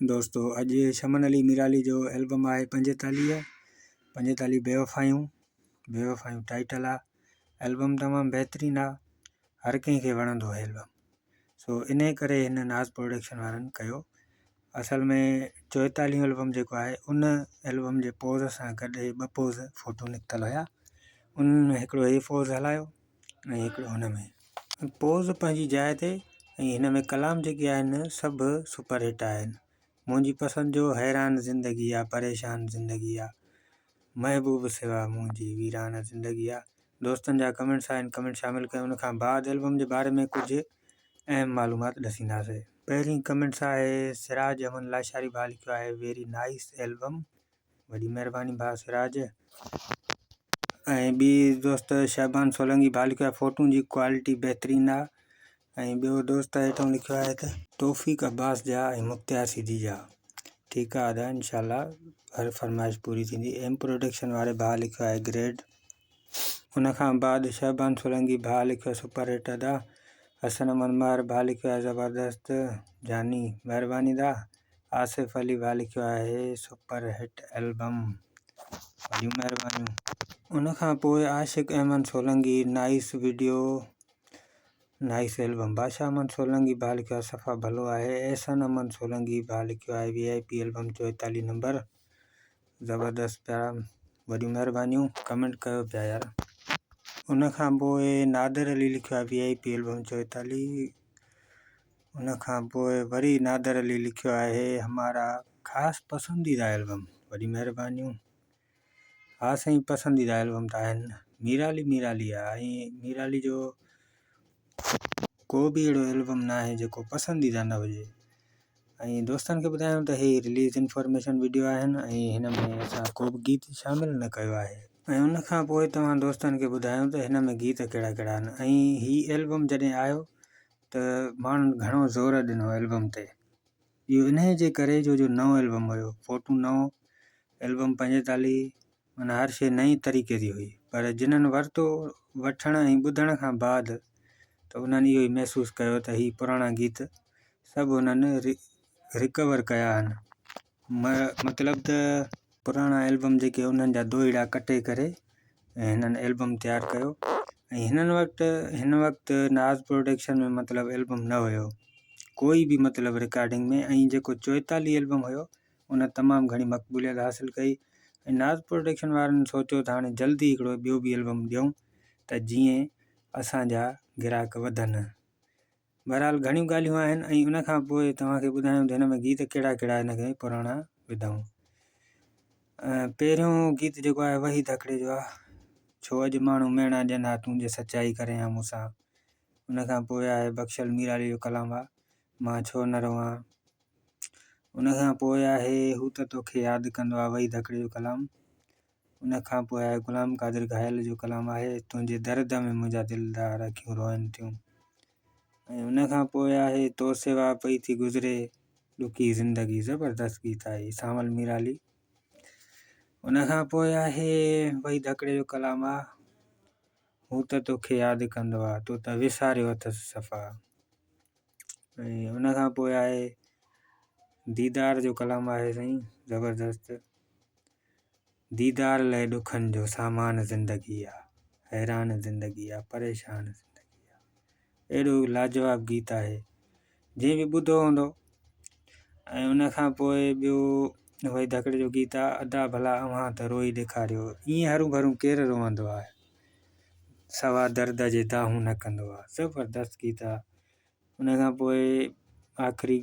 دوستو اڄ شمن علي ميرالي جو البم آهي پنجيتاليهه پنجيتاليهه بيوفايون بيوفايون ٽائيٽل آ البم تمام بهترين آ هر ڪنهن کي وڻندو هي البم سو انهي ڪري هن ناز پروڊڪشن وارن ڪيو اصل ۾ چوئيتاليهون البم جيڪو آهي ان البم جي پوز سان گڏ هي ٻه پوز فوٽو نڪتل هيا انهن ۾ هڪڙو هي پوز هلايو ۽ هڪڙو هن ۾ پوز پنهنجي جاء تي ۽ هن ۾ ڪلام جيڪي آهن سڀ سپر هٽ آهن منهنجي پسند جو حيران زندگي آ پريشان زندگي آ محبوب سوا منهنجي ويران زندگي آ دوستن جا ڪمينٽس آهن ڪمينٽ شامل ڪيو ان کان بعد البم جي باري ۾ ڪجهه اهم معلومات ڏسينداسي. پهرين ڪمينٽس آهي سراج احمد لاشاري ڀاء لکيو آهي ويري نائيس البم وڏي مهرباني ڀاء سراج ۽ ٻي دوست شهبان سولنگي ڀاء لکيو آهي فوٽون جي ڪوالٽي بهترين آ ۽ ٻيو دوست هيٺون لکيو آهي ته توفيق عباس جا ۽ مختيار سيدي جا ٺيڪ آ ادا انشاء الله هر فرمائش پوري ٿيندي ايم پروڊڪشن واري ڀاء لکيو آهي گريڊ ان کان بعد شهبان سولنگي ڀاء لکيو سپر هٽ ادا حسن احمد مهر ڀاء لکيو آهي زبردست جاني مهرباني دا آصف علي ڀاء لکيو آهي سپر هٽ البم وڏيون مهربانيون. ان کان پوء Ashiq Ahmed Solangi nice video nice album Badshah Ahmed Solangi ڀاء لکيو آهي صفا ڀلو آهي احسان احمد سولنگي ڀاء لکيو آهي وي آء پي البم 44 نمبر زبردست پيارا وڏيون مهربانيون ڪمينٽ ڪيو پيا يار. ان کان پوء نادر علي لکيو آهي وي آء پي البم 44 ان کان پوء وري نادر علي لکيو آهي همارا خاص پسنديده البم وڏي مهربانيون ها سائين پسنديده البم ته آهن ميرالي ميرالي آ ۽ ميرالي جو ڪو به اهڙو البم نه آهي جيڪو پسنديده نه هجي ۽ دوستن کي ٻڌايون ته هي رليز انفارميشن ويڊيو آهن ۽ هن ۾ اسان ڪو به گيت شامل نه ڪيو آهي ۽ ان کان پوء توهان دوستن کي ٻڌايون ته هن ۾ گيت ڪهڙا ڪهڙا آهن ۽ هي البم جڏهن آيو ته ماڻهن گهڻو زور ڏنو البم تي اهو انهيء جي ڪري جو جو نئون البم هيو فوٽو نئون البم پنجيتاليهه معنيٰ هر شيء نئين طريقي جي هئي پر جنھن ورتو وٺڻ ۽ ٻڌڻ کان بعد ته انهن اهو ئي محسوس ڪيو ته هي پراڻا گيت سڀ انهن رڪور ڪيا آهن مطلب ته پراڻا البم جيڪي انهن جا دوهيڙا ڪٽي ڪري ۽ هنن البم تيار ڪيو ۽ هنن وقت هن وقت ناز پروڊڪشن ۾ مطلب البم نه هيو ڪوئي به مطلب رڪارڊنگ ۾ ۽ جيڪو چوئيتاليهه البم هيو ان تمام گهڻي مقبوليت حاصل ڪئي ۽ ناز پروڊڪشن وارن سوچيو ته هاڻي جلدي هڪڙو ٻيو به البم ڏيون ته جيئن اسانجا گراهڪ وڌن. بهرحال گهڻيون ڳالهيون آهن ۽ ان کان پوء توهان کي ٻڌايون ته هن ۾ گيت ڪهڙا ڪهڙا هن کي پراڻا وڌائون. پهريون گيت جيڪو آهي وحيد هڪڙي جو آهي ڇو اڄ ماڻهو ميڻا ڏين ها تون جي سچائي ڪرين ها مون سان. ان کان پوء آهي بخشل ميرالي جو ڪلام آهي مان ڇو نه روئان. ان کان پوء آهي هو ته توکي ياد ڪندو آ وحيد هڪڙي جو ڪلام. ان کان پوء آهي غلام قادر گهايل جو ڪلام آهي تنهنجي درد ۾ منهنجا دلدار اکيون روئن ٿيون ۽ ان کان پوء آهي تو سوا پئي ٿي گذري ڏکي زندگي زبردست گيت آهي سانول ميرالي ان کان پوء آهي وحيد هڪڙي جو ڪلام آ هو ته توکي ياد ڪندو آ تو ته وساريو اٿس صفا ۽ ان کان پوء آهي ديدار جو ڪلام آهي سائين زبردست ديدار لئه ڏکن جو سامان زندگي آ حيران زندگي آ پريشان زندگي آ اهڙو لاجواب گيت آهي جنهن به ٻڌو هوندو ۽ ان کان پوء ٻيو وئي ڌڪڙي جو گيت آ ادا ڀلا اوهان ته روئي ڏيکاريو ائين هرون ڀرون ڪير روئندو آهي سوا درد جي دانهون نه ڪندو آ زبردست گيت آ ان کان پوء آخري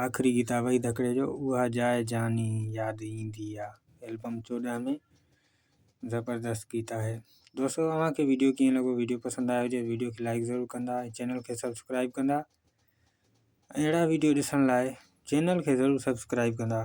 آخري گيت آ وحيد هڪڙي جو اها جاء جاني ياد ايندي آ البم 14 ۾ زبردست گيت آهي دوستو اوهان کي ويڊيو ڪيئن لڳو ويڊيو پسند آيو هجي ويڊيو کي لائڪ ضرور ڪندا ۽ چينل کي سبسڪرائب ڪندا اهڙا ويڊيو ڏسڻ لاء چينل کي ضرور سبسڪرائب ڪندا.